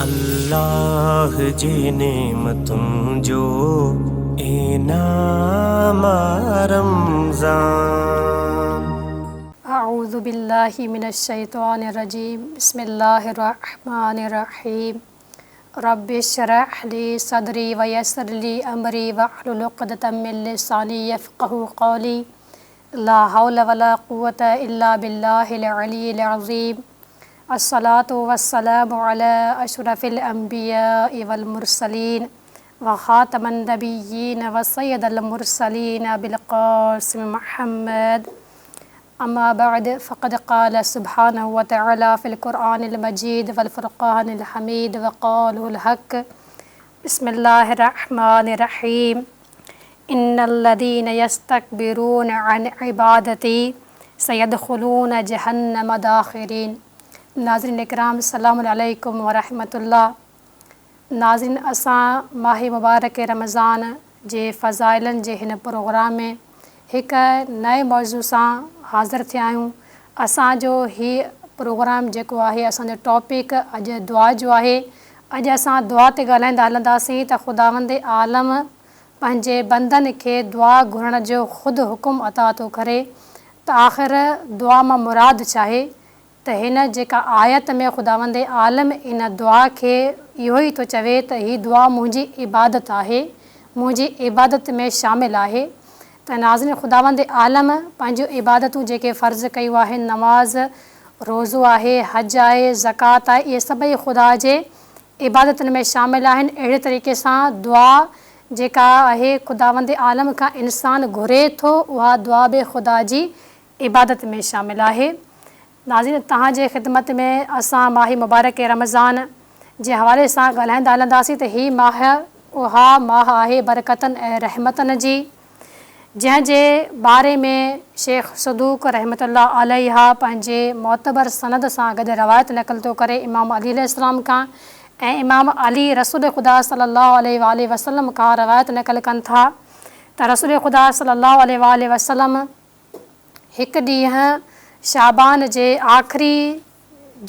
الله جي نعمتن جو انعام آ رمضان. اعوذ بالله من الشيطان الرجيم بسم الله الرحمن الرحيم رب اشرح لي صدري ويسر لي امري واحلل عقدة من لساني يفقهوا قولي لا حول ولا قوة الا بالله العلي العظيم الصلوة والسلام علي اشرف الانبياء والمرسلين وخاتم النبيين وسيد المرسلين ابي القاسم محمد اما بعد فقد قال سبحانه وتعالى في القرآن المجيد والفرقان الحميد وقوله الحق بسم الله الرحمن الرحيم ان الذين يستڪبرون عن عبادتي سيدخلون جهنم داخرين ناظرين اڪرام سلام عليڪم ورحمة الله ناظرين اسان ماه مبارڪ رمضان جي فضائلن جي هن پروگرام ۾ هڪ نئين موضوع سان حاضر ٿيا آهيون اسان جو هي پروگرام جيڪو آهي اسان جو ٽاپڪ اڄ دعا جو آهي اڄ اسان دعا تي ڳالهائيندا هلنداسين ته خداوند عالم پنهنجي بندن کي دعا گهرڻ جو خود حڪم عطا ٿو ڪري ته آخر دعا مان مراد ڇاهي ته هن جيڪا آيت ۾ خداوند عالم ان دعا کي اهو ئي ٿو چوي ته هي دعا منهنجي عبادت آهي، منهنجي عبادت ۾ شامل آهي ته ناظرين خداوند عالم پنهنجون عبادتون جيڪي فرض ڪيون آهن نماز، روزو آهي، حج آهي، زڪوات آهي اهي سڀئي خدا جي عبادتن ۾ شامل آهن اهڙي طريقي سان دعا جيڪا آهي خداوند عالم کان انسان گهري ٿو اها دعا به خدا جي عبادت ۾ شامل آهي. ناظرين توهان جي خدمت ۾ اسان ماهه مبارڪ رمضان جي حوالي سان ڳالهائيندا هلنداسين ته هي ماهه اها ماهه آهي برڪتن ۽ رحمتن جي جنهن جي باري ۾ شيخ صدوق رحمة الله عليه پنهنجي معتبر سند سان گڏ روايت نقل ٿو ڪري امام علي عليه السلام کان ۽ امام علي رسول خدا صلي الله عليه واٰله وسلم کان روايت نقل ڪن ٿا ته رسول خدا صلي الله عليه واٰله وسلم هڪ ڏينهن شعبان جي آخري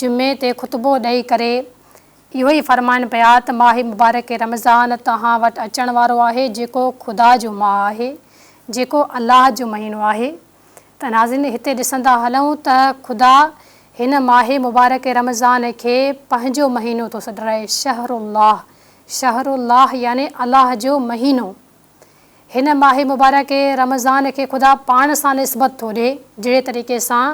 جمعي تي خطبو ڏئي ڪري اهو ئي فرمائن پيا ته ماه مبارڪ رمضان توهان وٽ اچڻ وارو آهي جيڪو خدا جو ماه آهي جيڪو الله جو مهينو آهي ته ناظرين هتي ڏسندا هلون ته خدا هن ماه مبارڪ رمضان کي پنهنجو مهينو ٿو سڏرائي شهر الله شهر الله يعني الله جو مهينو. هن ماه مبارڪ رمضان کي خدا پاڻ سان نسبت ٿو ڏئي، جهڙي طريقي سان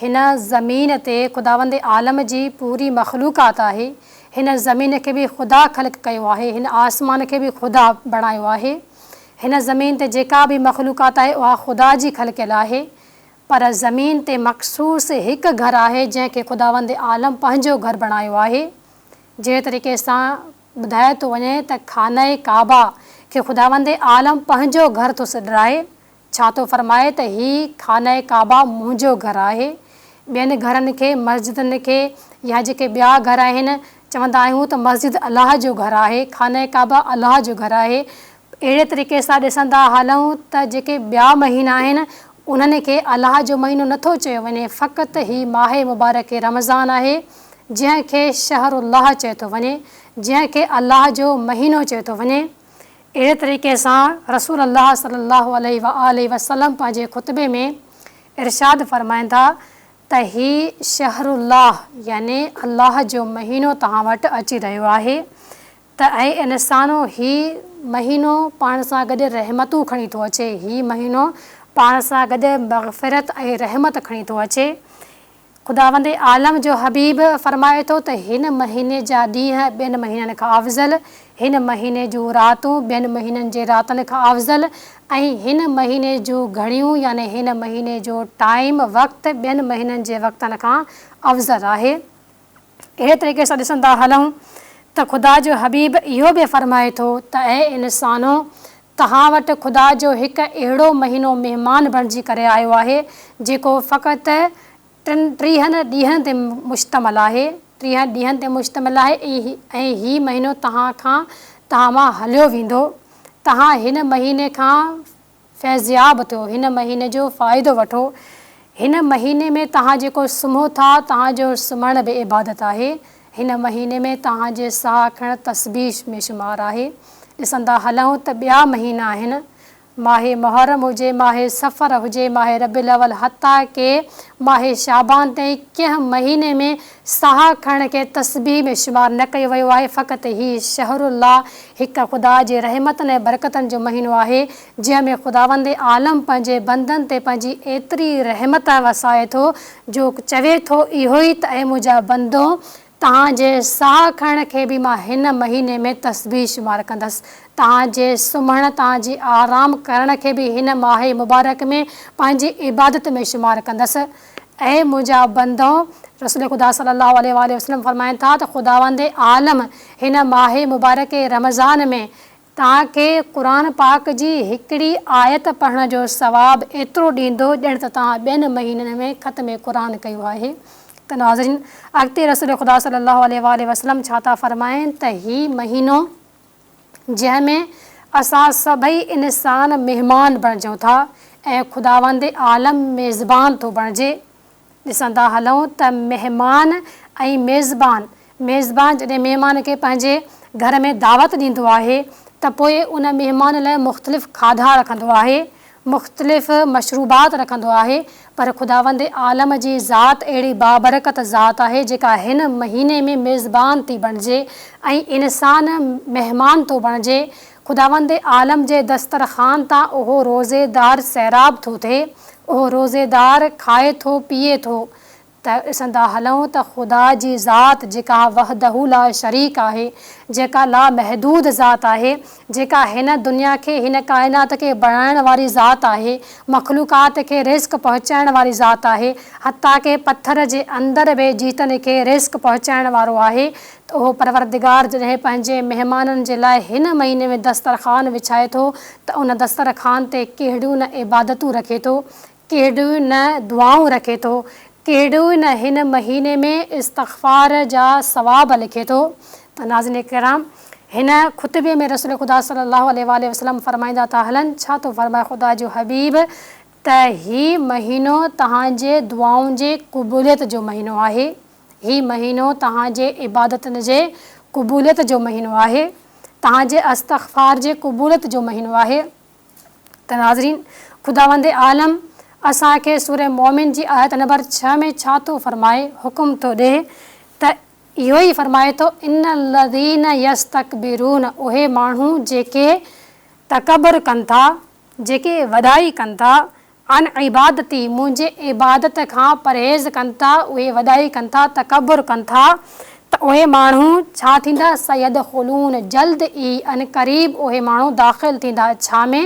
هن زمين تي خداوند عالم جي پوري مخلوقات آهي، هن زمين کي به خدا خلق ڪيو آهي، هن آسمان کي به خدا بڻايو آهي، هن زمين تي جيڪا به مخلوقات آهي اها خدا جي خلقيل آهي، پر زمين تي مخصوص هڪ گهر آهي جنهن کي خداوند عالم پنهنجو گهر بڻايو آهي، جهڙي طريقي سان ٻڌايو ٿو وڃي ته خانه ڪعبه کي خداوند عالم پنهنجو گهر ٿو سڏرائي، ڇا ٿو فرمائي ته هي خانه ڪعبه منهنجو گهر آهي، ٻين گهرن کي، مسجدن کي يا جيڪي ٻيا گهر آهن، چوندا آهيون ته مسجد الله جو گهر آهي، خانه ڪعبه الله جو گهر آهي، اهڙي طريقي سان ڏسندا هلون ته جيڪي ٻيا مهينا آهن انهن کي الله جو مهينو نٿو چيو وڃي، فقط هي ماهه مبارڪ رمضان آهي جنهن کي شهر الله چيو ٿو وڃي، جنهن کي الله جو مهينو چيو ٿو وڃي. اهڙي طريقي سان رسول الله صلي الله عليه واٰله وسلم پنهنجي خطبي ۾ ارشاد فرمائن ٿا ته هي شهر الله يعني الله جو مهينو توهان وٽ اچي رهيو آهي ته اي انسانو هي مهينو پاڻ سان گڏ رحمتون کڻي ٿو اچي، هي مهينو پاڻ سان گڏ مغفرت ۽ رحمت کڻي ٿو اچي. خداوند عالم جو حبيب فرمائي ٿو ته هن مهيني جا ڏينهن ٻين مهينن کان افضل، هن مهيني جون راتون ٻين مهينن جي راتن کان افضل ۽ هن مهيني جون گهڙيون يعني هن مهيني جو ٽائيم، وقت، ٻين مهينن جي وقتن کان افضل آهي. اهڙي طريقي سان ڏسندا هلون ته خدا جو حبيب اهو به فرمائي ٿو ته اي انسانو! توهان وٽ خدا جو هڪ اهڙو مهينو مهمان بڻجي ڪري آيو آهي جيڪو فقط ٽن ٽيهن ڏينهن تي مشتمل آهي، ٽيهن ڏينهن تي مشتمل آهي ۽ هي مهينو توهان کان توهان مان هليو ويندو، توهان هن مهيني کان فيضياب ٿيو، هن مهيني جو فائدو وٺو، هن مهيني ۾ توهان جيڪو سمهو ٿا، توهان جو سمهڻ به عبادت آهي، هن مهيني ۾ توهان جي ساهه کڻڻ تسبيح ۾ شمار آهي. ڏسندا هلون ته ٻيا مهينا آهن. ماهه محرم هجي، ماهه صفر هجي، ماهه ربيع الاول حتيٰ ڪي ماهه شعبان تائين ڪنهن مهيني ۾ ساهه کڻڻ کي تسبيح ۾ شمار نه ڪيو ويو آهي. فقط هي شهر الله هڪ خدا جي رحمتن ۽ برڪتن جو مهينو آهي، جنهن ۾ خداوند عالم پنهنجي بندن تي پنهنجي ايتري رحمت وسائي ٿو جو چوي ٿو اهو ئي ته اي منهنجا بندو! توهان جي ساهه کڻڻ کي به مان هن مهيني ۾ تسبيح شمار ڪندس. توهان جي سمهڻ، توهان جي آرام ڪرڻ کي به هن ماهه مبارڪ ۾ پنهنجي عبادت ۾ شمار ڪندس. اي منهنجا بندؤ! رسول خدا صلّي الله عليه واٰله وسلّم فرمائن ٿا ته خداوند عالم هن ماهه مبارڪ رمضان ۾ توهان کي قرآن پاڪ جي هڪڙي آيت پڙهڻ جو ثواب ايترو ڏيندو ڄڻ ته توهان ٻين مهينن ۾ ختم قرآن ڪيو آهي ته ناظرين اڳتي رسول خدا صلي الله عليه واٰله وسلم ڇا ٿا فرمائن ته هي مهينو جنهن ۾ اسان سڀئي انسان مهمان بڻجون ٿا ۽ خداوند عالم ميزبان ٿو بڻجي ڏسندا هلون ته مهمان ۽ ميزبان، ميزبان جڏهن مهمان کي پنهنجي گهر ۾ دعوت ڏيندو آهي ته پوء ان مهمان لاء مختلف کاڌا رکندو آهي، مختلف مشروبات رکندو آهي، پر خداوند عالم جي ذات اهڙي بابرڪت ذات آهي جيڪا هن مهيني ۾ ميزبان ٿي بڻجي ۽ انسان مهمان ٿو بڻجي، خداوند عالم جي دسترخوان تان اهو روزيدار سيراب ٿو ٿئي، اهو روزيدار کائي ٿو پيئي ٿو ته ڏسندا هلون ته خدا جي ذات جيڪا وحده لا شريڪ آهي، جيڪا لا محدود ذات آهي، جيڪا هن دنيا کي هن ڪائنات کي بڻائڻ واري ذات آهي، مخلوقات کي رزق پهچائڻ واري ذات آهي، حتيٰ ڪه پٿر جي اندر به جيتن کي رزق پهچائڻ وارو آهي ته اهو پروردگار جڏهن پنهنجي مهمانن جي لاء هن مهيني ۾ دسترخوان وڇائي ٿو ته ان دسترخوان تي ڪهڙيون نه عبادتون رکي ٿو، ڪهڙيون نه دعائون رکي ٿو، ڪهڙيون نه هن مهيني ۾ استغفار جا ثواب لکي ٿو ته ناظرين ڪرام! هن خطبي ۾ رسول خدا صلي الله عليه واٰله وسلم فرمائيندا ٿا هلن، ڇا ٿو فرمائي خدا جو حبيب ته هي مهينو توهان جي دعائن جي قبوليت جو مهينو آهي، هي مهينو توهان جي عبادتن جي قبوليت جو مهينو آهي، توهان جي استغفار جي قبوليت جو مهينو آهي ته ناظرين! خداوند عالم اسان کي سوره مؤمن جي آيت نمبر ڇهه ۾ ڇا ٿو فرمائي، حڪم ٿو ڏئي ته اهو ئي فرمائي ٿو، ان الذين يستڪبرون اهي ماڻهو جيڪي تڪبر ڪن ٿا، جيڪي وڏائي ڪن ٿا، عن عبادتي، منهنجي عبادت کان پرهيز ڪن ٿا، اهي وڏائي ڪن ٿا، تڪبر ڪن ٿا، ته اهي ماڻهو ڇا ٿيندا، سيدخلون، جلد ئي، عنقريب، اهي ماڻهو داخل ٿيندا، ڇا ۾؟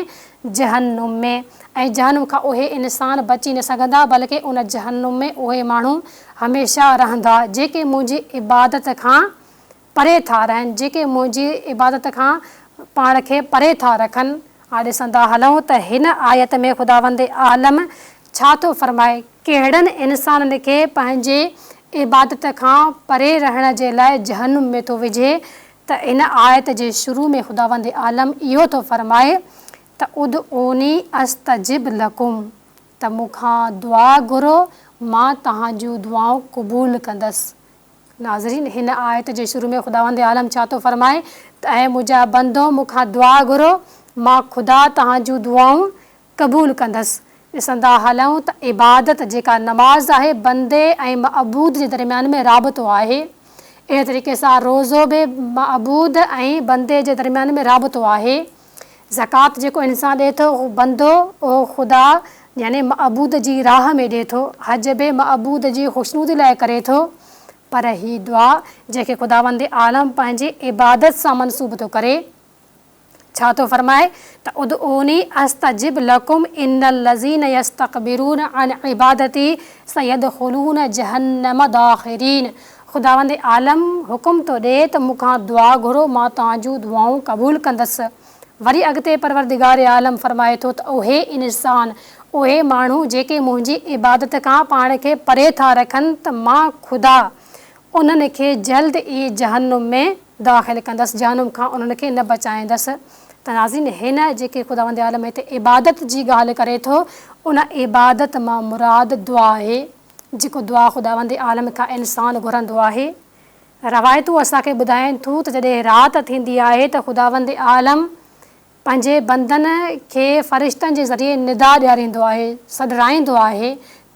جهنم ۾، ۽ جهنم کان اهي انسان بچي نه سگهندا، بلڪه ان جهنم ۾ اهي ماڻهو هميشه رهندا، جيڪي منهنجي عبادت کان پري ٿا رهن، جيڪي منهنجي عبادت کان پاڻ کي پري ٿا رکن. هاڻ ڏسندا هلون ته هن آيت ۾ خداوند عالم ڇا ٿو فرمائي، ڪهڙن انسانن کي پنهنجي عبادت کان پري رهڻ جي لاء جهنم ۾ ٿو وجهي ته هن آيت جي شروع ۾ خداوند عالم اهو ٿو فرمائي ته ادعوني استجب لڪم ته مون کان دعا گهرو مان توهان جون دعائون قبول ڪندس. ناظرين! هن آيت جي شروع ۾ خداوند عالم ڇا ٿو فرمائي ته اي منهنجا بندو مون کان دعا گهرو، مان خدا توهان جون دعائون قبول ڪندس. ڏسندا هلون ته عبادت جيڪا نماز آهي بندي ۽ معبود جي درميان ۾ رابطو آهي. اهڙي طريقي سان روزو به معبود ۽ بندي جي درميان ۾ رابطو آهي. زڪوات جيڪو انسان ڏئي ٿو اهو بندو اهو خدا يعني معبود جي راهه ۾ ڏئي ٿو، حج به معبود جي خوشنودي لاء ڪري ٿو، پر هي دعا جنهن کي خداوند عالم پنهنجي عبادت سان منسوب ٿو ڪري، ڇا ٿو فرمائي ته ادعوني استجب لڪم ان الذين يستڪبرون عن عبادتي سيدخلون جهنم داخرين خداوند عالم حڪم ٿو ڏئي ته مون کان دعا گهرو مان توهان جون دعائون قبول ڪندس. وري اڳتي پروردگار عالم فرمائي ٿو ته اهي انسان، اهي ماڻهو جيڪي منهنجي عبادت کان پاڻ کي پري ٿا رکن ته مان خدا انهن کي جلد ئي جهنم ۾ داخل ڪندس، جهنم کان انهن کي نه بچائيندس. ته ناظرين هن جيڪي خداوند عالم هتي عبادت جي ڳالهه ڪري ٿو ان عبادت مان مراد دعا آهي. جيڪو دعا خداوند عالم کان انسان گهرندو آهي. روايتون اسان کي ٻڌائين ٿيون ته جڏهن رات ٿيندي آهي ته خداوند عالم پنهنجي بندن کي فرشتن جي ذريعي ندا ڏياريندو آهي، سڏرائيندو آهي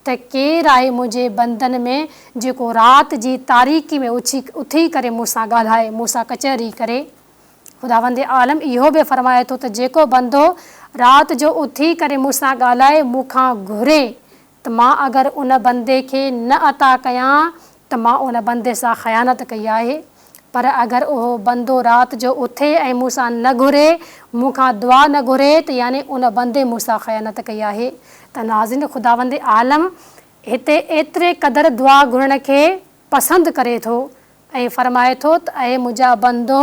ته ڪير آهي منهنجي بندن ۾ جيڪو رات جي تاريڪي ۾ اٿي ڪري مون سان ڳالهائي، مون سان ڪچهري ڪري. خداوند عالم اهو به فرمائي ٿو ته جيڪو بندو رات جو اٿي ڪري مون سان ڳالهائي، مون کان گهري ته مان اگر ان بندي کي نه عطا ڪيان ته مان ان بندي سان خيانت ڪئي آهي، پر اگر اهو بندو رات جو اٿي ۽ مون سان نه گهري، مون کان دعا نه گهري ته يعني ان بندي مون سان خيانت ڪئي آهي. ته ناظرين خداوند عالم هتي ايتري قدر دعا گهرڻ کي پسند ڪري ٿو ۽ فرمائي ٿو ته اي منهنجا بندو!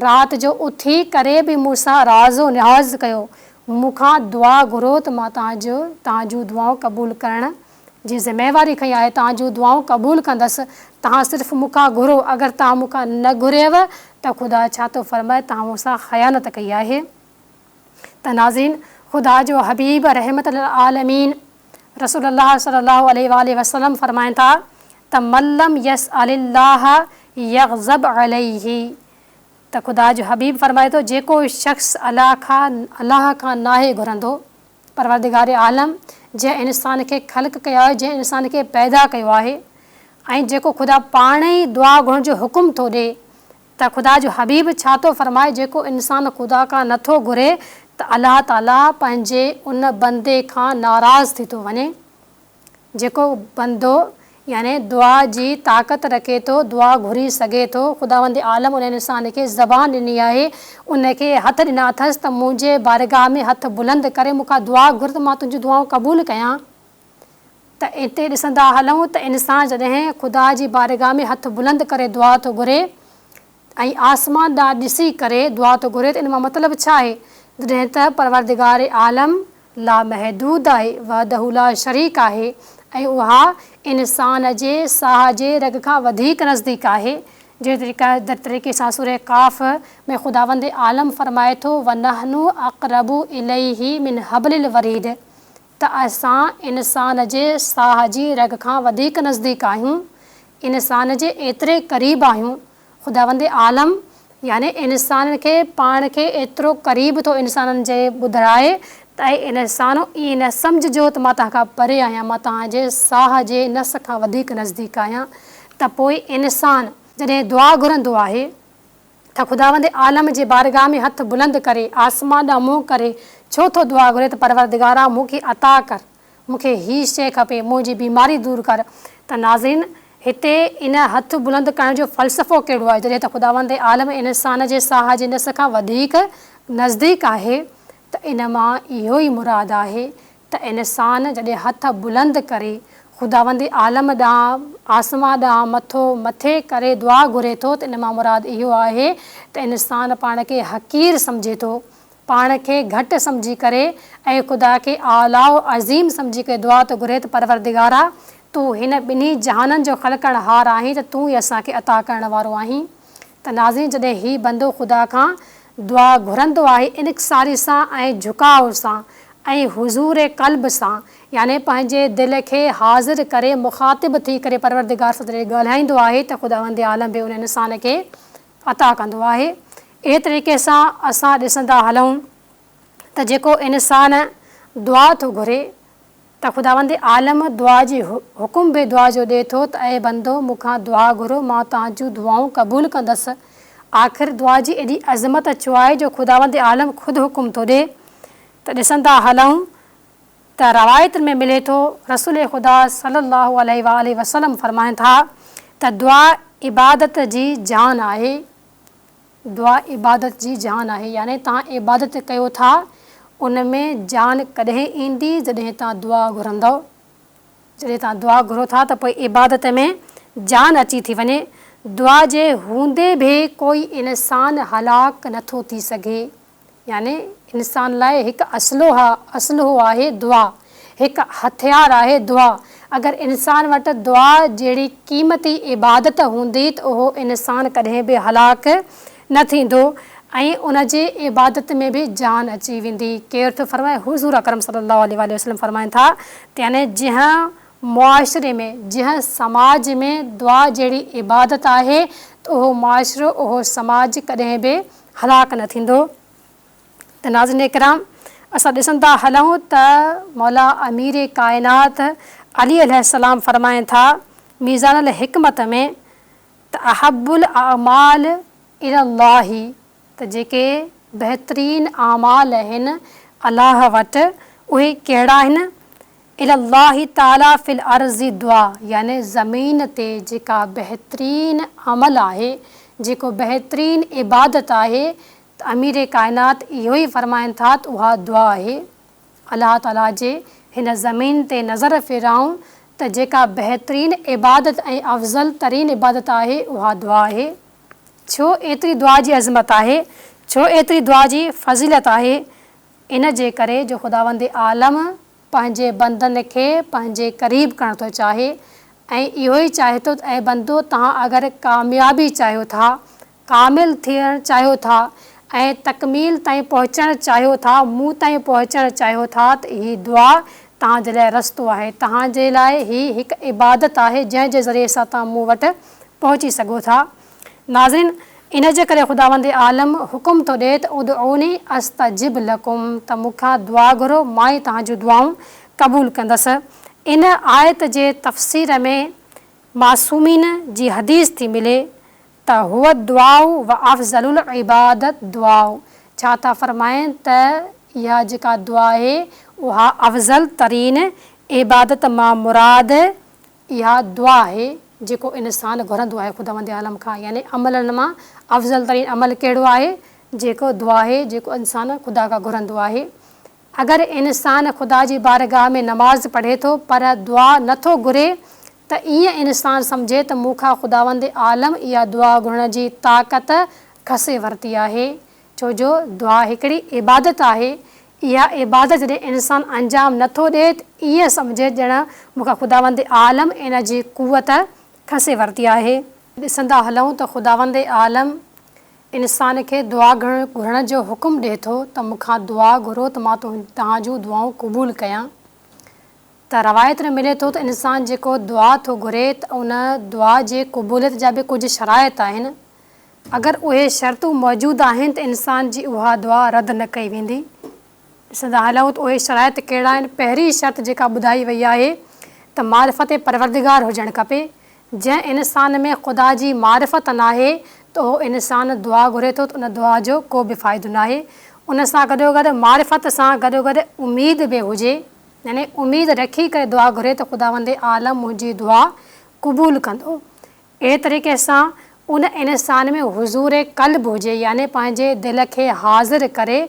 رات جو اٿي ڪري به مون سان راز و نياز ڪيو، مون کان دعا گهرو ته مان توهان جو توهان جون دعائون قبول ڪرڻ جي ذميواري کنئي آهي، توهان جون دعائون قبول ڪندس، توهان صرف مون کان گهرو، اگر توهان مون کان نه گهريو ته خدا ڇا ٿو فرمائي توهان مون سان خيانت ڪئي آهي. ته ناظرين! خدا جو حبيب رحمت للعالمين رسول الله صلي الله عليه واٰله وسلم فرمائن ٿا ته من لم يسأل الله يغضب عليه ته خدا جو حبيب فرمائي ٿو جيڪو شخص الله کان الله کان ناهي گهرندو پروردگار عالم جنهن انسان کي خلق ڪيو آهي جنهن انسان کي پيدا ڪيو آهي ۽ جيڪو خدا پاڻ ئي دعا گهرڻ جو حڪم ٿو ڏي ته خدا جو حبيب ڇا ٿو فرمائي جيڪو انسان خدا کان نه ٿو گهري ته الله تعاليٰ پنهنجي ان بندي کان ناراض ٿي ٿو وڃي جيڪو بندو يعني دعا جي طاقت رکي ٿو دعا گهري سگهي ٿو خداوند عالم ان انسان کي زبان ڏني آهي ان کي هٿ ڏنا اٿس ته منهنجي بارگاهه ۾ هٿ بلند ڪري مون کان دعا گهر ته مان تنهنجون دعائون قبول ڪيان ته اتي ڏسندا هلون ته انسان جڏهن خدا جي بارگاهه ۾ هٿ بلند ڪري دعا ٿو گهري ۽ آسمان ڏانهن ڏسي ڪري دعا ٿو گهري ته ان مان مطلب ڇا آهي؟ جڏهن ته پروردگار عالم لامحدود آهي، وحده لا شريڪ آهي ۽ اها انسان جي ساهه جي رڳ کان وڌيڪ نزديڪ آهي، جنهن طريقي سان سوره قاف ۾ خداوند عالم فرمائي ٿو ونحن اقرب اليه من حبل الوريد ته اسان انسان جي ساهه جي رڳ کان وڌيڪ نزديڪ آهيون، انسان جي ايتري قريب آهيون، خداوند عالم يعني انسانن کي پاڻ کي ايترو قريب ٿو انسانن جي ٻڌرائي ته اي انسانو ائين نه سمجهجو ته مان توهان کان پري آهيان، مان توهان جي ساهه جي نس کان وڌيڪ نزديڪ آهيان ته پوء انسان جڏهن دعا گهرندو آهي. ته خداوند عالم جي بارگاهه ۾ هٿ بلند ڪري، آسمان ڏانهن منهن ڪري، ڇو ٿو دعا گهري ته پروردگارا مون کي عطا ڪر، مون کي هي شيء کپي، منهنجي بيماري دور ڪر. ته ناظرين! هتي ان هٿ بلند ڪرڻ جو فلسفو ڪهڙو آهي، جڏهن ته خداوند عالم انسان جي ساهه جي نس کان وڌيڪ نزديڪ آهي، ته ان مان اهو ئي مراد آهي ته انسان جڏهن هٿ بلند ڪري خداوند عالم ڏانهن، آسمان ڏانهن مٿو مٿي ڪري دعا گهري ٿو ته ان مان مراد اهو آهي ته انسان پاڻ کي حقير سمجهي ٿو، پاڻ کي گهٽ سمجهي ڪري ۽ خدا کي اعليٰ و عظيم سمجهي ڪري دعا ٿو گهري ته پروردگارا! تون هن ٻنهي جهانن جو خلقڻهار آهين ته تون ئي اسان کي عطا ڪرڻ وارو آهين. ته ناظرين جڏهن هي بندو خدا کان دعا گهرندو آهي انڪساري سان ۽ جهڪاء سان ۽ حضور قلب سان يعني پنهنجي دل کي حاضر ڪري مخاطب ٿي ڪري پروردگار سان جڏهن ڳالهائيندو آهي ته خداوند عالم به ان انسان کي عطا ڪندو آهي اهڙي طريقي سان اسان ڏسندا هلون ته جيڪو انسان دعا ٿو گهري ته خداوند عالم دعا جي حڪم به دعا جو ڏئي ٿو ته اي بندو مون کان دعا گهرو مان توهان جون دعائون قبول ڪندس. آخر دعا جي ايڏي عظمت ڇو آهي جو خداوند عالم خود حڪم ٿو ڏئي ته ڏسندا هلون ته روايتن ۾ ملي ٿو رسول خدا صلي الله عليه واٰله وسلم فرمائن ٿا ته دعا عبادت جي جان آهي. دعا عبادت جي جان آهي يعني توهان عبادت ڪيو ٿا ان ۾ جان ڪڏهن ايندي جڏهن توهان دعا گهرندؤ جڏهن توهان دعا گهرو ٿا ته پوء عبادت ۾ جان اچي ٿي وڃي دعا جي هوندي به ڪوئي انسان هلاڪ نٿو ٿي سگهي يعني انسان لاء هڪ اسلحه اسلحو آهي دعا، هڪ هٿيار آهي دعا. اگر انسان وٽ دعا جهڙي قيمتي عبادت هوندي ته اهو انسان ڪڏهن به هلاڪ نه ٿيندو ۽ ان جي عبادت ۾ به جان اچي ويندي. ڪير ٿو فرمائي؟ حضور اڪرم صلي الله عليه واٰله وسلم فرمائن ٿا ته يعني جنهن معاشري ۾ جنهن سماج ۾ دعا جهڙي عبادت آهي ته ته اهو معاشرو، اهو سماج ڪڏهن به هلاڪ نه ٿيندو. ته ناظرين ڪرام! اسان ڏسندا هلون ته مولا امير ڪائنات علي عليه السلام فرمائن ٿا ميزان الحڪمت ۾ ته احب الاعمال الي الله ته جيڪي بهترين اعمال آهن الله وٽ اهي ڪهڙا آهن؟ الي الله تعالي في الارض دعا يعني زمين تي جيڪا بهترين عمل آهي، جيڪو بهترين عبادت آهي ته امير ڪائنات اهو ئي فرمائن ٿا ته اها دعا آهي. الله تعالي جي هن زمين تي نظر ڦيرائون ته جيڪا بهترين عبادت ۽ افضل ترين عبادت آهي اها دعا آهي. ڇو ايتري دعا جي عظمت آهي؟ ڇو ايتري دعا جي فضيلت آهي؟ ان جي ڪري جو خداوند عالم پنهنجي بندن کي پنهنجي قريب ڪرڻ ٿو چاهي ۽ اهو ئي چاهي ٿو ته اي بندو توهان اگر ڪاميابي چاهيو ٿا، ڪامل ٿيڻ چاهيو ٿا ۽ تڪميل تائين پهچڻ چاهيو ٿا، مون تائين پهچڻ چاهيو ٿا ته هي دعا توهان جي لاء رستو آهي، توهان جي لاء هي هڪ عبادت آهي جنهن جي ذريعي سان توهان مون وٽ پهچي سگهو ٿا. ناظرين! ان جي ڪري خداوند عالم حڪم ٿو ڏئي ته ادعوني استجب لڪم ته مون کان دعا گهرو مان ئي توهان جون دعائون قبول ڪندس. ان آيت جي تفسير ۾ معصومين جي حديث ٿي ملي ته هو الدعاء وافضل العبادة الدعاء ڇا ٿا فرمائن ته اها جيڪا دعا آهي اها افضل ترين عبادت مان مراد اها دعا آهي جيڪو انسان گهرندو آهي خداوند عالم کان يعني عملن مان افضل ترين عمل ڪهڙو آهي جيڪو دعا آهي جيڪو انسان خدا کان گهرندو آهي اگر انسان خدا جي بارگاهه ۾ نماز پڙهي ٿو پر دعا نه ٿو گهري ته ائين انسان سمجهي ته مون کان خداوند عالم اها دعا گهرڻ جي طاقت کسي ورتي آهي ڇو جو دعا هڪڙي عبادت آهي، اها عبادت جڏهن انسان انجام نه ٿو ڏئي ته ائين سمجهي ڄڻ مون کان خداوند عالم ان جي قوت کسي ورتي آهي. ڏسندا هلون ته خداوند عالم انسان کي دعا گهرڻ جو حڪم ڏئي ٿو ته مون کان دعا گهرو ته مان توهان جون دعائون قبول ڪيان ته روايت ۾ ملي ٿو ته انسان جيڪو دعا ٿو گهري ته ان دعا جي قبوليت جا به ڪجهه شرائط آهن اگر اهي شرطون موجود آهن ته انسان جي اها دعا رد نه ڪئي ويندي. ڏسندا هلون ته اهي شرائط ڪهڙا آهن. پهرين شرط جيڪا ٻڌائي وئي آهي ته معرفت پروردگار هجڻ کپي. جنهن انسان ۾ خدا جي معرفت ناهي ته اهو انسان دعا گهري ٿو ته ان دعا جو ڪو به فائدو ناهي. ان سان گڏوگڏ معرفت سان گڏوگڏ اميد به هجي يعني اميد رکي ڪري دعا گهري ته خداوند عالم منهنجي دعا قبول ڪندو. اهڙي طريقي سان ان انسان ۾ حضور قلب هجي يعني پنهنجي دل کي حاضر ڪري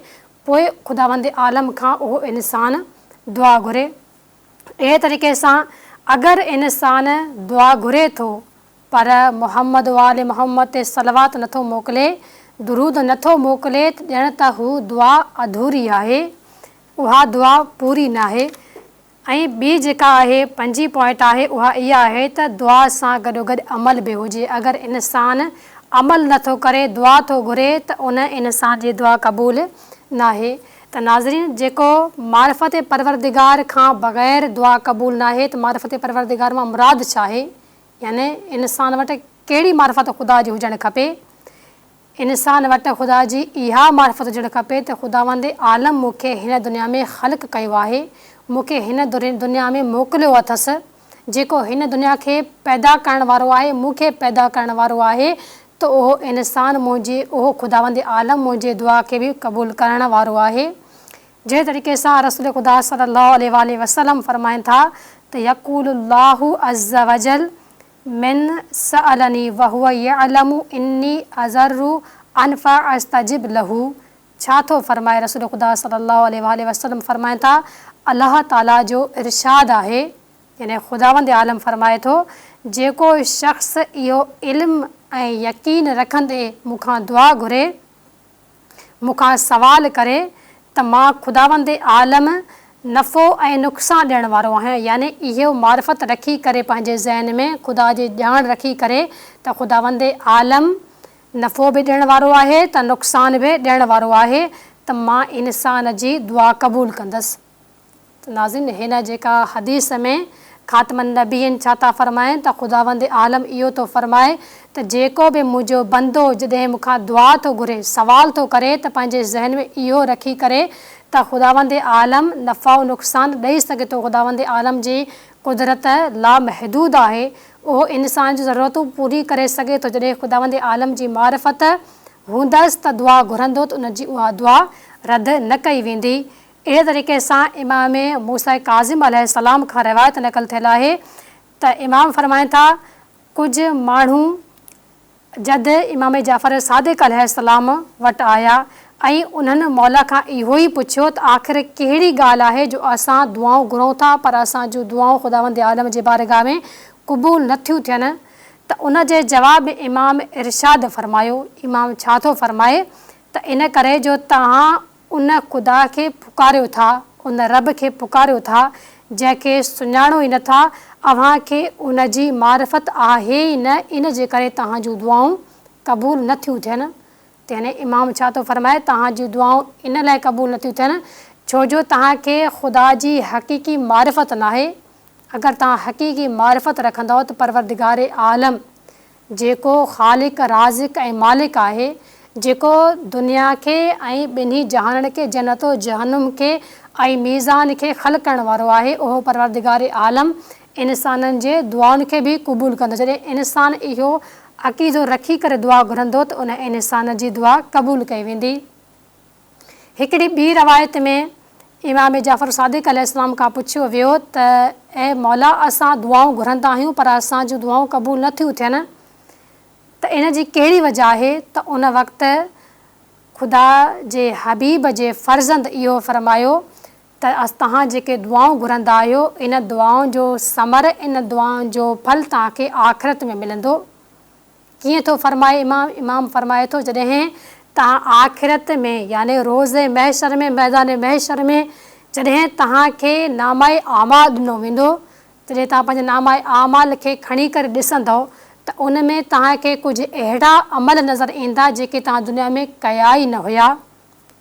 پوء خداوند عالم کان اهو انسان دعا گهري. اهڙي طريقي سان اگر انسان دعا گهري ٿو پر محمد وآل محمد تي صلوات نه ٿو موڪلي، درود نه ٿو موڪلي ته ڄڻ ته هو دعا اڌوري آهي، اها دعا پوري ناهي. ۽ ٻي جيڪا آهي پنجين پوائنٽ آهي اها اها آهي ته دعا سان گڏوگڏ عمل به هجي اگر انسان عمل نه ٿو ڪري دعا ٿو گهري ته ان انسان جي دعا قبول ناهي ته ناظرين جيڪو معرفت پروردگار کان بغير دعا قبول ناهي ته معرفت پروردگار مان مراد ڇا آهي يعني انسان وٽ ڪهڙي معرفت خدا جي هجڻ کپي انسان وٽ خدا جي اها معرفت هجڻ کپي ته خداوند عالم مون کي هن دنيا ۾ خلق ڪيو آهي، مون کي هن دنيا ۾ موڪليو اٿس، جيڪو هن دنيا کي پيدا ڪرڻ وارو آهي، مون کي پيدا ڪرڻ وارو آهي ته اهو انسان منهنجي، اهو خداوند عالم منهنجي دعا کي به قبول ڪرڻ وارو آهي. جنهن طريقي سان رسول خدا صلي الله عليه واٰله وسلم فرمائن ٿا ته يقول الله عزّوجلّ من سألني وهو يعلم اني اضر ان فاستجب له ڇا ٿو فرمائي رسول خدا صلي الله عليه واٰله وسلم فرمائن ٿا الله تعالي جو ارشاد آهي يعني خداوند عالم فرمائي ٿو جيڪو شخص اهو علم ۽ يقين رکندي مون کان دعا گهري مون کان سوال ڪري ته مان خداوند عالم نفعو ۽ نقصان ڏيڻ وارو آهيان يعني اهو معرفت رکي ڪري پنهنجي ذهن ۾ خدا جي ڄاڻ رکي ڪري ته خداوند عالم نفعو به ڏيڻ وارو آهي ته نقصان به ڏيڻ وارو آهي ته مان انسان جي دعا قبول ڪندس. ته ناظرين هن جيڪا حديث ۾ خاتم النبيين ڇا ٿا فرمائن ته خداوند عالم اهو ٿو فرمائي ته جيڪو به منهنجو بندو جڏهن مون کان دعا ٿو گهري، سوال ٿو ڪري ته پنهنجي ذهن ۾ اهو رکي ڪري ته خداوند عالم نفع و نقصان ڏئي سگهي ٿو، خداوند عالم جي قدرت لامحدود آهي، اهو انسان جون ضرورتون پوري ڪري سگهي ٿو، جڏهن خداوند عالم جي معرفت هوندس ته دعا گهرندو ته ان جي اها دعا رد نه ڪئي ويندي. اهڙي طريقي سان امام موسيٰ ڪاظم عليه السلام کان روايت نقل ٿيل آهي ته امام فرمائن ٿا، ڪجهه ماڻهو جد امام جعفر صادق عليه السلام وٽ آيا ۽ انهن مولا کان اهو ئي پڇيو ته آخر ڪهڙي ڳالهه آهي جو اسان دعائون گهرون ٿا پر اسان جون دعائون خداوند عالم جي بارگاهه ۾ قبول نه ٿيون ٿين ته ان جي جواب ۾ امام ارشاد فرمايو، امام ڇا ٿو فرمائي ته ان ڪري جو توهان ان خدا کي پڪاريو ٿا، ان رب کي پڪاريو ٿا، جنهن کي سڃاڻو ئي نه ٿا، اوهان کي ان جي معرفت آهي ئي نه، ان جي ڪري توهان جون دعائون قبول نه ٿيون ٿين. ته يعني امام ڇا ٿو فرمائي، توهان جون دعائون ان لاء قبول نه ٿيون ٿين، ڇو جو توهان کي خدا جي حقيقي معرفت ناهي، اگر توهان حقيقي معرفت رکندؤ ته پروردگار عالم جيڪو خالق، رازق ۽ مالڪ آهي، جيڪو دنيا کي ۽ ٻنهي جهانن کي، جنت و جهنم کي ۽ ميزان کي خلق ڪرڻ وارو آهي، اهو پروردگار عالم انسانن جي دعائن کي به قبول ڪندو. جڏهن انسان اهو عقيدو رکي ڪري دعا گهرندو ته ان انسان جي دعا قبول ڪئي ويندي. هڪڙي ٻي روايت ۾ امام جعفر صادق عليه السلام کان پڇيو ويو ته اي مولا اسان دعائون گهرندا آهيون پر اسان جون دعائون قبول نه ٿيون ٿين ته ان جي ڪهڙي وجه آهي ته ان وقت خدا جي حبيب جي فرزند اهو فرمايو ته توهان جيڪي دعائون گهرندا آهيو ان دعائن جو ثمر ان دعائن جو ڦل توهان کي آخرت ۾ ملندو. ڪيئن ٿو فرمائي امام؟ امام فرمائي ٿو جڏهن توهان آخرت ۾ يعني روز محشر ۾ ميدان محشر ۾ جڏهن توهان کي نامه اعمال ڏنو ويندو جڏهن توهان پنهنجي نامه اعمال کي کڻي ڪري ڏسندؤ ته ان ۾ توهان کي ڪجهه اهڙا عمل نظر ايندا جيڪي توهان دنيا ۾ ڪيا ئي نه هيا.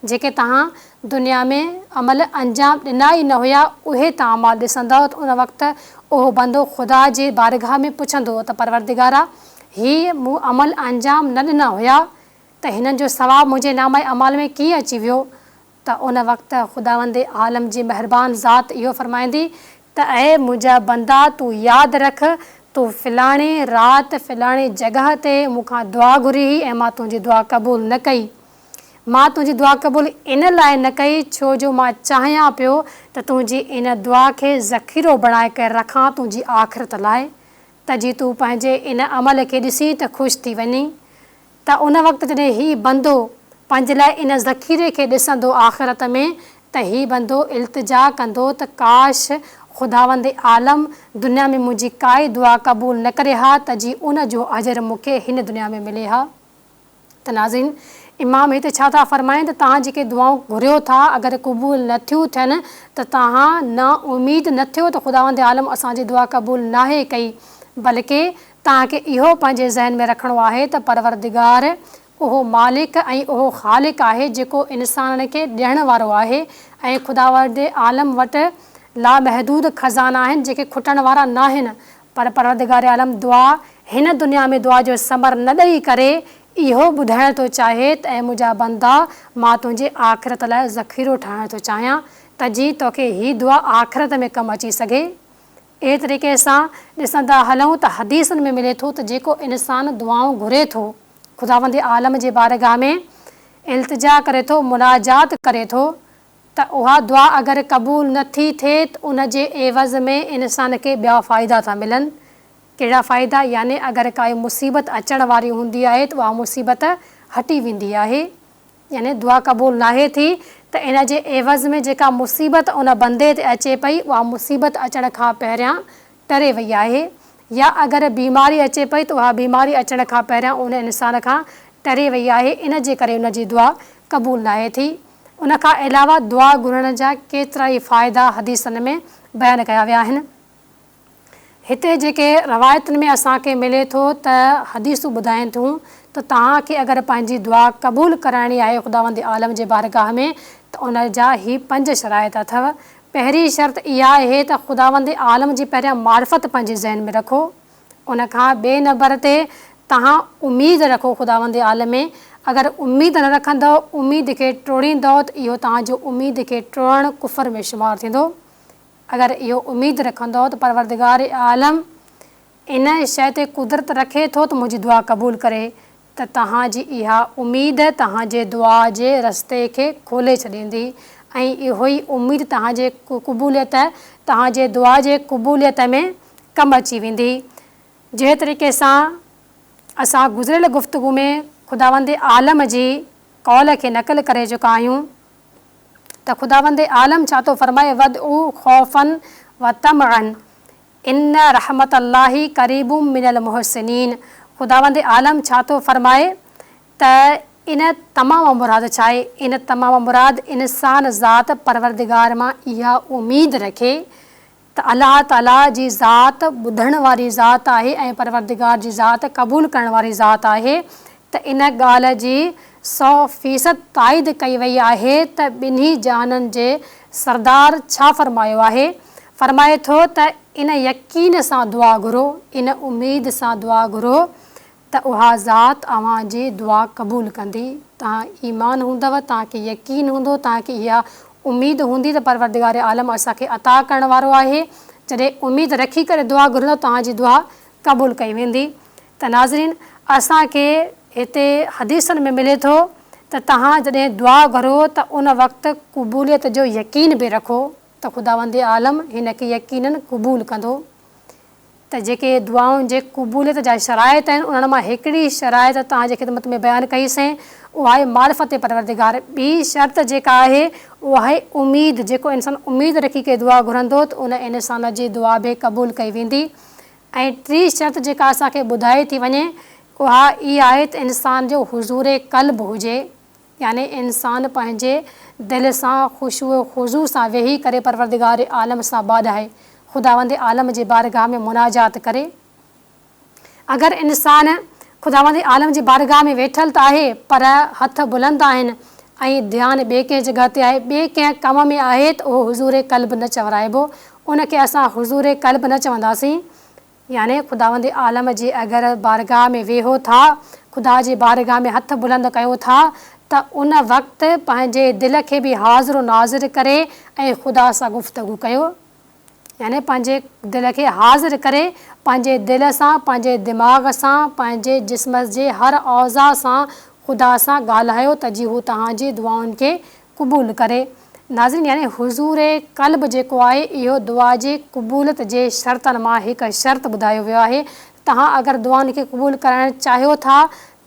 جيڪي توهان دنيا ۾ عمل انجام ڏنا ئي نه هيا، اهي توهان اعمال ڏسندؤ ته ان وقت اهو بندو خدا جي بارگاهه ۾ پڇندو ته پروردگارا! هي مون عمل انجام نه ڏنا هيا ته هنن جو ثواب منهنجي نامه اعمال ۾ ڪيئن اچي ويو؟ ته ان وقت خداوند عالم جي مهربان ذات اهو فرمائيندي ته اي منهنجا بندا! تون ياد رک، تون فلاڻي رات فلاڻي جڳهه تي مون کان دعا گهري هئي ۽ مان تنهنجي دعا قبول نه ڪئي. مان تنهنجي دعا قبول ان لاء نه ڪئي ڇو جو مان چاهيان پيو ته تنهنجي ان دعا کي ذخيرو بڻائي ڪري رکان تنهنجي آخرت لاء ته جي تون پنهنجي ان عمل کي ڏسين ته خوش ٿي وڃين ته ان وقت جڏهن هي بندو پنهنجي لاء ان ذخيري کي ڏسندو آخرت ۾ ته هي بندو التجا ڪندو ته ڪاش خداوند عالم دنيا ۾ منهنجي ڪائي دعا قبول نه ڪري ها ته جي ان جو اجر مون کي هن دنيا ۾ ملي ها. ته ناظرين! امام هتي ڇا ٿا فرمائن ته توهان جيڪي دعائون گهريو ٿا اگر قبول نه ٿيون ٿين ته توهان نا اميد نه ٿيو ته خداوند عالم اسان جي دعا قبول ناهي ڪئي بلڪه توهان کي اهو پنهنجي ذهن ۾ رکڻو آهي ته پروردگار اهو مالڪ ۽ اهو خالق آهي جيڪو انسانن کي ڏيڻ وارو آهي ۽ خداوند عالم وٽ لامحدود خزانا آهن جيڪي کٽڻ وارا ناهن پر پروردگار عالم دعا هن دنيا ۾ دعا جو ثمر نه ڏئي ڪري اهو ٻڌائڻ ٿو چاهي ته اي منهنجا بندا مان تنهنجي آخرت لاء ذخيرو ٺاهڻ ٿو چاهيان ته جيئن توکي هي دعا آخرت ۾ ڪم اچي سگهي. اهڙي طريقي سان ڏسندا هلون ته حديثن ۾ ملي ٿو ته جيڪو انسان دعائون گهري ٿو خداوند عالم جي بارگاهه ۾ التجا ڪري ٿو مناجات ڪري ٿو ته اها دعا اگر قبول نه ٿي ٿئي ته ان جي عيوض ۾ انسان کي ٻيا فائدا ٿا ملن. ڪهڙا فائدا؟ يعني اگر ڪائي مصيبت اچڻ واري هوندي آهي ته اها مصيبت هٽي ويندي آهي. يعني دعا قبول ناهي ٿي ته ان جي عيوض ۾ جيڪا مصيبت ان بندي تي اچي پئي اها مصيبت اچڻ کان پهريان ٽري وئي آهي يا اگر بيماري اچي پئي ته اها بيماري اچڻ کان پهريان ان انسان کان ٽري وئي آهي ان جي ڪري ان جي دعا قبول ناهي ٿي. ان کان علاوه دعا گهرڻ جا ڪيترائي فائدا حديثن ۾ بيان ڪيا ويا آهن. هتي جيڪي روايتن ۾ اسان کي ملي ٿو ته حديثون ٻڌائين ٿيون ته توهان کي اگر پنهنجي دعا قبول ڪرائڻي آهي خداوند عالم جي بارگاهه ۾ ته ان جا هي پنج شرائط اٿو. پهرين شرط اها آهي ته خداوند عالم جي پهريان معرفت پنهنجي ذهن ۾ رکو. ان کان ٻئي نمبر تي توهان اميد رکو خداوند عالم ۾. اگر اميد نه رکندؤ، اميد کي ٽوڙيندؤ ته اهو توهان جو اميد کي ٽوڙڻ ڪفر ۾ شمار ٿيندو. اگر اهو اميد رکندؤ ته پروردگار عالم ان شيء تي قدرت رکي ٿو ته منهنجي دعا قبول ڪري ته توهان جي اها اميد توهان جي دعا جي رستي کي کولي ڇڏيندي ۽ اهوئي اميد توهان جي قبوليت توهان جي دعا جي قبوليت ۾ ڪم اچي ويندي. جنهن طريقي سان اسان گذريل گفتگو ۾ خداوند عالم جي قول کي نقل ڪري چڪا آهيون ته خداوند عالم ڇا ٿو فرمائي وادعوا خوفا وطمعا ان رحمت الله قريب من المحسنين خداوند عالم ڇا ٿو فرمائي ته ان طمع مان مراد ڇا آهي؟ ان طمع مان مراد انسان ذات پروردگار مان اها اميد رکي ته الله تعاليٰ جي ذات ٻڌڻ واري ذات آهي ۽ پروردگار جي ذات قبول ڪرڻ واري ذات آهي ته ان ڳالهه جي سو فيصد تائيد ڪئي وئي آهي ته ٻنهي جهانن جي سردار ڇا فرمايو آهي؟ فرمائي ٿو ته ان يقين سان دعا گهرو، ان اميد سان دعا گهرو ته اها ذات اوهان جي دعا قبول ڪندي. توهان ايمان هوندو، توهان کي يقين هوندو، توهان کي اها اميد هوندي ته پروردگار عالم اسان کي عطا ڪرڻ وارو آهي. جڏهن اميد رکي ڪري دعا گهرندو توهان جي دعا قبول ڪئي ويندي. ته ناظرين! اسان کي هتي حديثن ۾ ملي ٿو ته توهان جڏهن دعا گهرو ته ان وقت قبوليت جو يقين به رکو ته خداوند عالم هن کي يقيناً قبول ڪندو ته جيڪي دعائن جي قبوليت جا شرائط آهن انهن مان هڪڙي شرائط توهان جي خدمت ۾ بيان ڪئي سين اها آهي معرفت پروردگار ٻي شرط جيڪا آهي اها آهي اميد جيڪو انسان اميد رکي ڪري دعا گهرندو ته ان انسان جي دعا به قبول ڪئي ويندي ۽ ٽين شرط جيڪا اسان کي ٻڌائي ٿي وڃي اها اها آهي ته انسان جو حضور قلب هجي يعني انسان پنهنجي دل سان خشوع و خضوع سان ويهي ڪري پروردگار عالم سان ٻاڏائي خداوند عالم جي بارگاهه ۾ مناجات ڪري. اگر انسان خداوند عالم جي بارگاهه ۾ ويٺل ته آهي پر هٿ بلند آهن ۽ ڌيان ٻئي ڪنهن جڳهه تي آهي ٻئي ڪنهن ڪم ۾ آهي ته اهو حضور قلب نه چورائبو ان کي اسان حضور قلب نه چونداسين، يعني خداوند عالم جي اگر بارگاهه ۾ ويهو ٿا، خدا جي بارگاهه ۾ هٿ بلند ڪيو ٿا ته ان وقت پنهنجي دل کي به حاضر و ناظر ڪري ۽ خدا سان گفتگو ڪيو، يعني پنهنجي دل کي حاضر ڪري پنهنجي دل سان، پنهنجي دماغ سان، پنهنجي جسم جي هر اعضاء سان خدا سان ڳالهايو ته جي هو توهان جي دعائن کي قبول ڪري. ناظرين يعني حضور قلب جيڪو آهي اهو دعا جي قبولت جي شرطن مان هڪ شرط ٻڌايو ويو آهي توهان اگر دعائن کي قبول ڪرائڻ چاهيو ٿا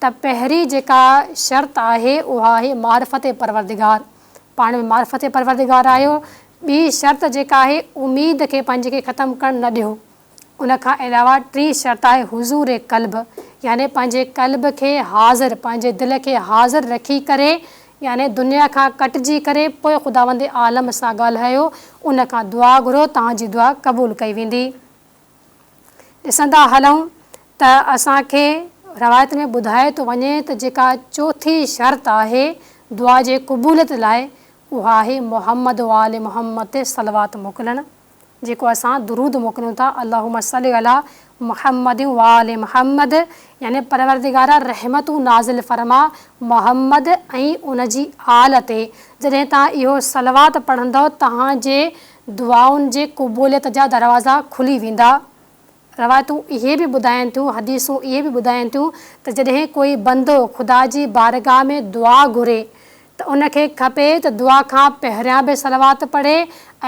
ته پهرين جيڪا شرط آهي اها آهي معرفت پروردگار پاڻ ۾ معرفت پروردگار آهيو ٻي شرط جيڪا آهي اميد کي پنهنجي کي ختم ڪرڻ نه ڏيو ان کان علاوه ٽين شرط آهي حضور قلب يعني پنهنجي قلب کي حاضر، پنهنجي دل کي حاضر رکي ڪري يعني دنيا کان ڪٽجي ڪري پوء خداوند عالم سان ڳالهايو، ان کان دعا گهرو توهان جي دعا قبول ڪئي ويندي. ڏسندا هلون ته اسان کي روايت ۾ ٻڌايو ٿو وڃي ته جيڪا چوٿين شرط آهي دعا جي قبوليت لاء اها آهي محمد و آل محمد تي صلوات موڪلڻ. جيڪو اسان درود موڪليون ٿا اللهم صل علي محمد وآل محمد يعني پروردگارا رحمتون نازل فرما محمد ۽ ان جي آل تي جڏهن توهان اهو صلوات پڙهندؤ توهان جي دعائن جي قبوليت جا دروازا کلي ويندا روايتون اهي به ٻڌائين ٿيون حديثون اهي به ٻڌائين ٿيون ته جڏهن ڪوئي بندو خدا جي بارگاهه ۾ دعا گهري ته ان کي کپي ته دعا کان پهريان به صلوات پڙهي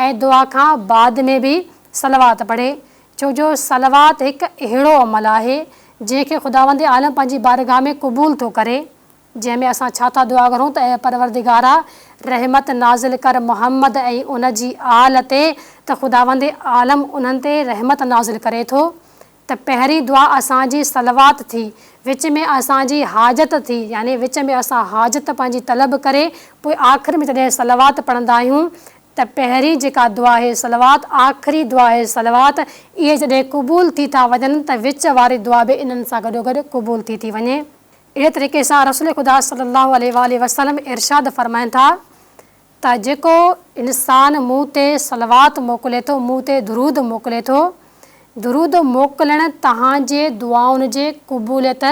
۽ دعا کان بعد ۾ به صلوات پڙهي ڇو جو صلوات هڪ اهڙو عمل آهي جنهن کي خداوند عالم پنهنجي بارگاهه ۾ قبول ٿو ڪري جنهن ۾ اسان ڇا ٿا دعا گهرون ته اي پروردگارا! رحمت نازل ڪر محمد ۽ ان جي آل تي ته خداوند عالم انهن تي رحمت نازل ڪري ٿو ته پهرين دعا اسان جي صلوات ٿي وچ ۾ اسان جي حاجت ٿي يعني وچ ۾ اسان حاجت پنهنجي طلب ڪري پوء آخر ۾ جڏهن صلوات پڙهندا آهيون ته پهرين جيڪا دعا آهي صلوات آخري دعا آهي صلوات اهي جڏهن قبول ٿي ٿا وڃن ته وچ واري دعا به انهن سان گڏوگڏ قبول ٿي ٿي وڃي. اهڙي طريقي سان رسول خدا صلي الله عليه واٰله وسلم ارشاد فرمائن ٿا ته جيڪو انسان مون تي صلوات موڪلي ٿو، مون تي درود موڪلي ٿو، درود موڪلڻ توهان جي دعائن جي قبوليت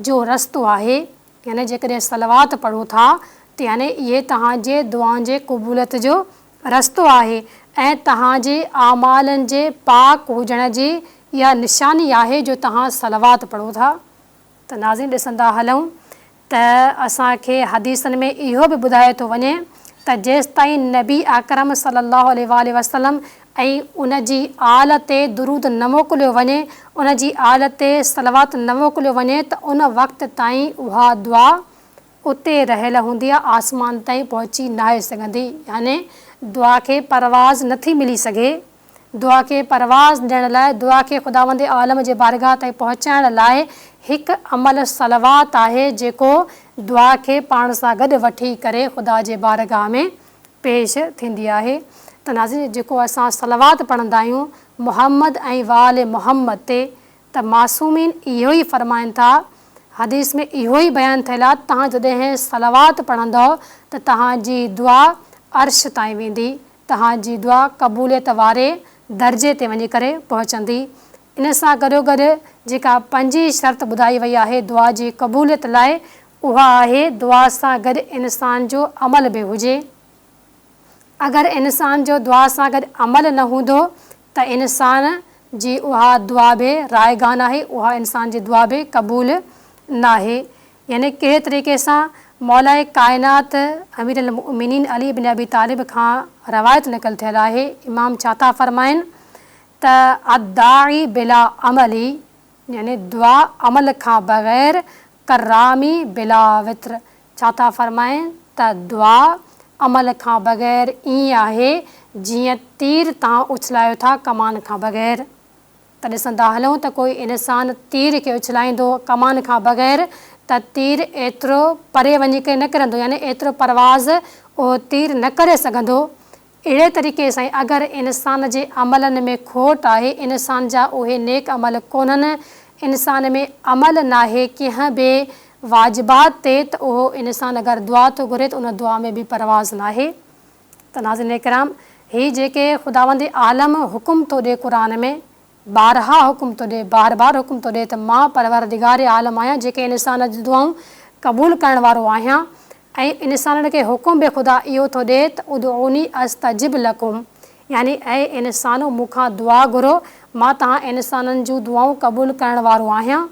جو رستو آهي، يعني جيڪڏهن صلوات پڙهو ٿا ته يعني اهي توهان جي دعائن جي قبوليت جو رستو آهي ۽ توهان جي اعمالن جي پاڪ هجڻ جي اها نشاني آهي جو توهان صلوات پڙهو ٿا. ته ناظرين ڏسندا هلون ته اسان کي حديثن ۾ اهو به ٻڌايو ٿو وڃي ته جيستائين نبي اڪرم صلي الله عليه واٰله وسلم ۽ ان جي آل تي درود نه موڪليو وڃي، ان جي آل تي صلوات نه موڪليو وڃي ته ان وقت تائين اها دعا اتي رهيل هوندي آهي آسمان تائين پهچي ناهي سگهندي يعني دعا کي پرواز نٿي ملي سگهي. دعا کي پرواز ڏيڻ لاء، دعا کي خداوند عالم جي بارگاهه تائين پهچائڻ لاء هڪ عمل صلوات آهي جيڪو دعا کي پاڻ سان گڏ وٺي ڪري خدا جي بارگاهه ۾ پيش ٿيندي آهي ته ناظرين جيڪو اسان صلوات پڙهندا آهيون محمد ۽ وآل محمد تي ته معصومين اهو ئي فرمائن ٿا حديث ۾ اهو ئي بيان ٿيل آهي توهان جڏهن صلوات پڙهندؤ ته توهان جي دعا عرش تائين ويندي توهان جي دعا قبوليت واري درجي تي وڃي ڪري پهچندي. ان سان گڏوگڏ جيڪا پنجين شرط ٻڌائي وئي آهي دعا جي قبوليت لاء اها آهي دعا سان گڏ انسان جو عمل به هجي. اگر انسان جو دعا سان گڏ عمل نه هوندو ته انسان جي اها دعا به رائگان آهي اها انسان جي دعا به قبول ناهي. يعني ڪهڙي طريقي سان مولائي ڪائنات امير المؤمنين علي بن ابي طالب کان روايت نقل ٿيل آهي امام ڇا ٿا فرمائن ته الداعي بلا عمل يعني دعا عمل کان بغير ڪالرامي بلا وتر ڇا ٿا فرمائن ته دعا عمل کان بغير ائين آهي جيئن تير تان اڇلايو ٿا ڪمان کان بغير. ته ڏسندا هلون ته ڪوئي انسان تير کي اڇلائيندو ڪمان کان بغير ته تير ايترو پري وڃي ڪري نه ڪرندو يعني ايترو پرواز اهو تير نه ڪري سگهندو. اهڙي طريقي سان ئي اگر انسان جي عملن ۾ کوٽ آهي، انسان جا اهي نيڪ عمل ڪونهن، انسان ۾ عمل ناهي ڪنهن به واجبات تي ته اهو انسان اگر دعا ٿو گهري ته ان دعا ۾ به پرواز ناهي. ته ناظرين ڪرام! هي جيڪي خداوند عالم حڪم ٿو ڏي قرآن ۾ بارها حڪم ٿو ڏي، بار بار حڪم ٿو ڏي ته مان پروردگار عالم آهيان جيڪي انسان جون دعائون قبول ڪرڻ وارو آهيان ۽ انسانن کي حڪم به خدا اهو ٿو ڏي ته ادعوني استجب لڪم يعني اي انسانو مون کان دعا گهرو مان توهان انسانن جون دعائون قبول ڪرڻ وارو آهيان.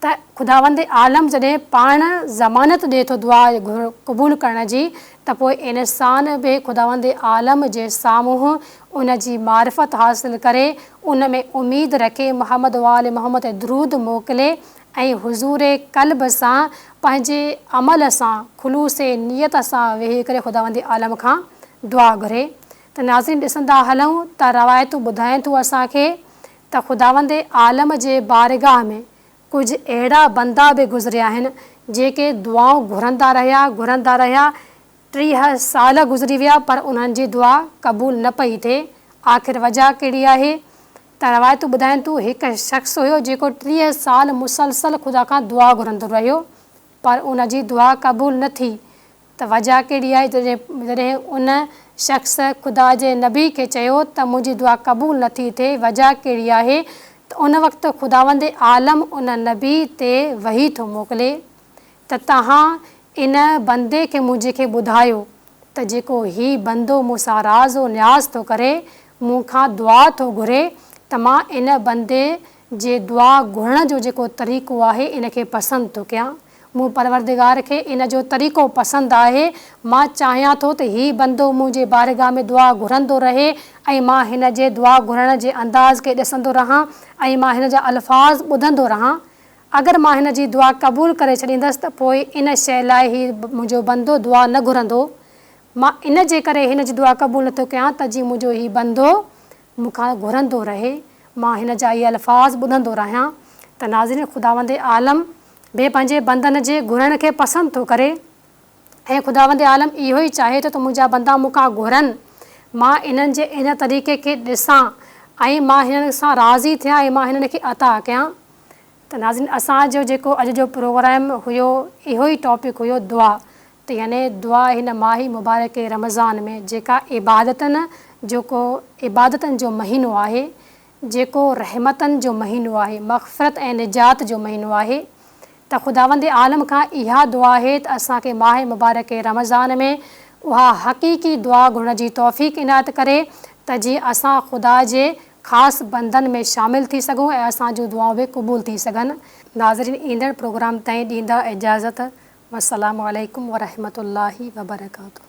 ته خداوند عالم جڏهن پاڻ ضمانت ڏئي ٿو دعا قبول ڪرڻ جي ته پوء انسان به خداوند عالم جي سامهون ان جي معرفت حاصل ڪري ان ۾ اميد رکي محمد وآل محمد تي درود موڪلي ۽ حضور قلب سان پنهنجي عمل سان خلوص نيت سان ويهي ڪري خداوند عالم کان دعا گهري ته ناظرين ڏسندا هلون ته روايتون ٻڌائين ٿيون اسان کي ته خداوند عالم جي بارگاهه ۾ ڪجهه اهڙا بندا به گذريا آهن، جيڪي دعائون گهرندا رهيا، گهرندا رهيا، 30 سال گذري ويا پر انهن جي دعا قبول نه پئي ٿئي، آخر وجهه ڪهڙي آهي؟ ته روايتون ٻڌائين ٿيون هڪ شخص هيو جيڪو 30 سال مسلسل خدا کان دعا گهرندو رهيو پر ان جي دعا قبول نه ٿي، ته وجهه ڪهڙي آهي جڏهن ان شخص خدا جي نبي کي چيو ته منهنجي دعا قبول نه ٿي ٿئي وجهه ڪهڙي آهي ته ان وقت خداوند عالم ان نبي تي وحي ٿو موڪلي ته توهان ان بندي کي منهنجي کي ٻڌايو ته جيڪو هي بندو مون سان راز و نياز ٿو ڪري مون کان دعا ٿو گهري ته مان ان بندي جي دعا گهرڻ جو جيڪو طريقو آهي ان کي پسند ٿو ڪيان مون پروردگار کي ان جو طريقو پسند آهي، مان چاهيان ٿو ته هي بندو منهنجي بارگاهه ۾ دعا گهرندو رهي ۽ مان هن جي دعا گهرڻ جي انداز کي ڏسندو رهان ۽ مان هن جا الفاظ ٻڌندو رهان. اگر مان هن جي دعا قبول ڪري ڇڏيندس ته پوء ان شيء لاء هي منهنجو بندو دعا نه گهرندو. مان ان جي ڪري هن جي دعا قبول نٿو ڪيان ته جيئن منهنجو هي بندو مون کان گهرندو رهي، مان هن جا اهي الفاظ ٻڌندو رهيان ته ناظرين خداوند عالم به پنهنجي بندن جي گهرڻ کي پسند ٿو ڪري ۽ خداوند عالم اهو ئي چاهي ٿو ته منهنجا بندا مون کان گهرن، مان انهن جي ان طريقي کي ڏسان ۽ مان هنن سان راضي ٿيان ۽ مان هنن کي عطا ڪيان. ته ناظرين اسان جو جيڪو اڄ جو پروگرام هيو اهو ئي ٽاپڪ هيو دعا. ته يعني دعا هن ماهه مبارڪ رمضان ۾ جيڪا عبادتن جو ڪو عبادتن جو مهينو آهي، جيڪو رحمتن جو مهينو آهي، مغفرت ۽ نجات جو مهينو آهي ته خداوند عالم کان اها دعا آهي ته اسان کي ماهه مبارڪ رمضان ۾ اها حقيقي دعا گهرڻ جي توفيق عنايت ڪري ته جيئن اسان خدا جي خاص بندن ۾ شامل ٿي سگهون ۽ اسان جون دعائون به قبول ٿي سگهن. ناظرين ايندڙ پروگرام تائين ڏيندا اجازت والسلام عليڪم ورحمة الله وبرڪاته.